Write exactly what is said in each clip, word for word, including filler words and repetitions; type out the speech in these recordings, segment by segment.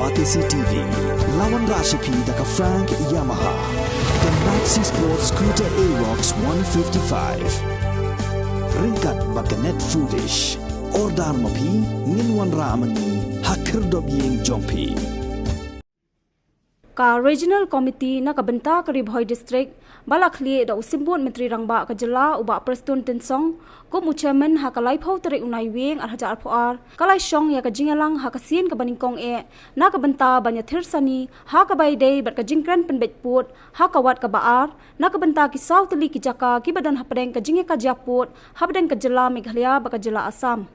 Batesi T V, la wanrah sha phi da ka Frank Yamaha, ka Maxi Sport Scooter Aerox one fifty-five. Ryngkat bad ka Net Foodish. Order ma phi, ngin wanrah ma ngi ha khyrdop ïing jong phi. Ka Regional Committee na ka bynta ka Ri Bhoi District, ba la khlieh da u Symbud Myntri Rangbah ka jylla u Bah Prestone Tynsong kum u Chairman ha ka laiphew tarik u Naiwieng ar hajar arphew ar, ka la shong ïa ka jingïalang ha ka sien kaba nyngkong eh na ka bynta ban ïathiar sani ha kaba ïadei bad ka jingkren pynbeit pud ha ka wat kaba ar, na ka bynta ki saw tylli ki jaka kiba don hapdeng ka jingïakajia pud hapdeng ka jylla Meghalaya bad ka jylla Assam.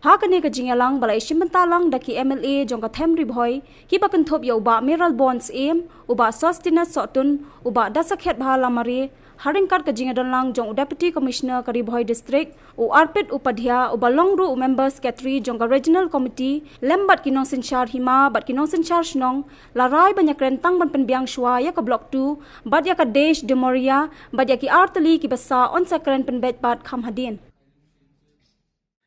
Ha kane ka jingïalang ba la ïashim bynta lang da ki M L A jong ka Them Ri Bhoi, kiba kynthup ïa u Bah Mayralborn Syiem, u Bah Sosthenes Sohtun, u Bah Dasakhiatbha Lamare, ha ryngkat ka jingïadon lang jong u Deputy Commissioner ka Ri Bhoi District, u Arpit Upadhyay, uba long ruh u Member Secretary jong ka Regional Committee, lem bad ki nongsynshar hima bad ki nongsynshar shnong, la rai ban ïakren tang ban pynbiang shuwa ïa ka Block two bad ïa ka Desh Dumriah bad ïa ki artylli kiba sah yn sa kren pynbeit pat kham hadien.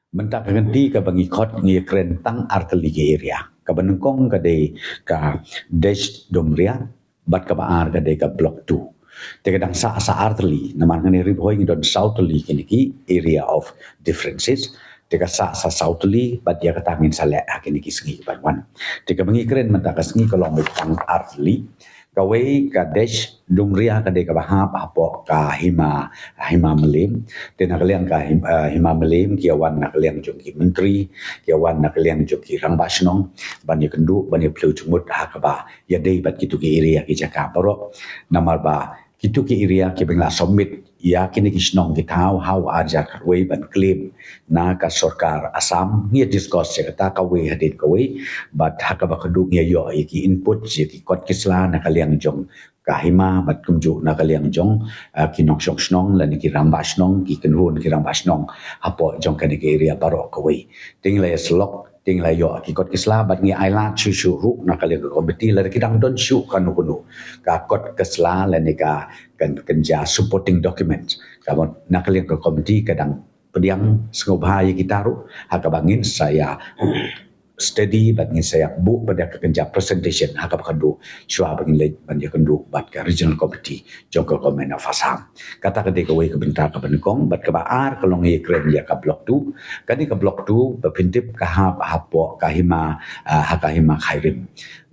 Mynta ka kynti kaba ngi khot ngi ïakren tang artylli ki area. Kaba nyngkong ka dei ka Desh Dumriah bad kaba ar ka dei ka Block two. Te ka dang sah sa artylli, namar nga ne Ri Bhoi ngi don saw tylli kine ki area of differences. Te ka sah sa saw tylli bad ïa kata ngin sa leh ha kine ki sngi kiban wan. Te kaba ngi kren mynta ka sngi ka long ba tang artylli. Kawei ka Desh Dumriah ka dei kaba hap hapoh ka hima, hima Mylliem. Te na ka liang ka him-, eh, hima Mylliem ki ïawan na ka liang jong ki myntri, ki ïawan na ka liang jong ki rangbah shnong ban ïakynduh, ban ïaphylliew jingmut ha kaba ïadei bad kito ki area ki jaka baroh. Namar ba kito ki area kiba ngi la submit ïa kine ki shnong ki thaw ha u ar hajar khatwei ban claim na ka sorkar Assam, ngi discuss ïa kata kawei hadien kawei. Bad ha kaba khatduh ngi ïoh ïa ki input ïa ki kot ki sla na ka liang jong ka hima bad kumjuh na ka liang jong, eh, ki nongshong shnong lane ki rangbah shnong, ki kynhun ki rangbah shnong hapoh jong kane ka area baroh kawei. Te ngi la ïa syllok, te ngi la ïoh ki kot ki sla bad ngi ailad shuh shuh ruh na ka liang ka komiti lada ki dang don shuh kano kano ka kot ka sla lane ka, kan, kan jia supporting documents. Ka mut na ka liang ka komiti ka dang pdiang sngewbha ïa kita ruh ha kaba ngin sa ïa study bad ngin sa ïa buh pat ïa ka, kan jia presentation ha kaba khatduh shuwa ba ngin leit ban ïakynduh bad ka regional committee jong ka Government of Assam. Kata ka dei kawei ka bynta kaba nyngkong, bad kaba ar ka long ïakren ïa ka Block two. Kane ka Block two ba pyntip ka hap hapoh ka hima, ah, ha ka hima Khyrim.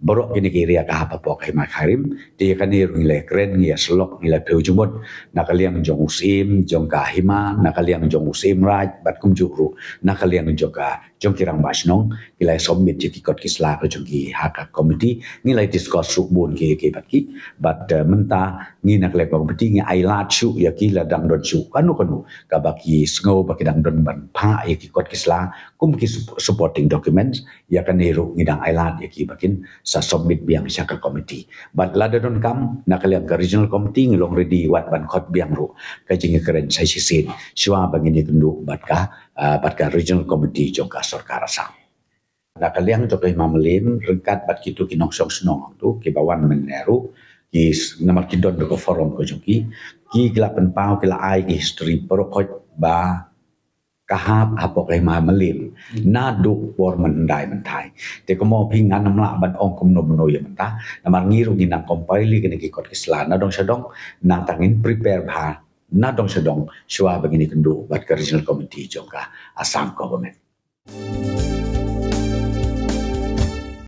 Baroh kine ki area ka hap hapoh ka hima Khyrim. Te ïa kane ruh ngi la ïakren, ngi la ïa syllok, ngi la phylliew jingmut na ka liang jong u Syiem jong ka hima, na ka liang jong u Syiem Raij bad kumjuh ruh na ka liang jong ka, jong ki rangbah shnong, ki la ïa submit ïa ki kot ki sla ka jong ki ha ka komiti. Ngi la ïa discuss shuh bun ki, ki bad ki. Bad, eh, mynta ngi na ka liang ka komiti ngi ailad shuh ïa ki lada dang don shuh kano kano kaba ki sngew ba ki dang don ban phah ïa ki kot ki sla kum ki sup-, supporting documents. Ïa kane ruh ngi dang ailad ïa ki ba kin sa submit biang sha ka komiti. Bad lada donkam na ka liang ka regional committee ngi long ready wat ban khot biang ruh ka jingïakren sa shisien shuwa ba ngin ïakynduh bad ka, ah, bad ka regional committee jong ka sorkar Assam. Na ka liang jong ka hima Mylliem ryngkat bad kito ki nongshong shnong tu kiba wan mynne ruh, ki s-, namar ki don ka forum ka jong ki, ki la pynpaw, ki la ai ki history baroh khoit ba ka hap hapoh ka hima Mylliem naduh por mynhyndai mynthai. Te kumno phi, ngan ym lah ban ong kumno kumno ïa mynta, namar ngi ruh ngi nang compile kine ki kot ki sla na dong sha dong, nangta ngin prepare bha na dong sha dong shuwa ba ngin ïakynduh bad ka regional committee jong ka Assam government.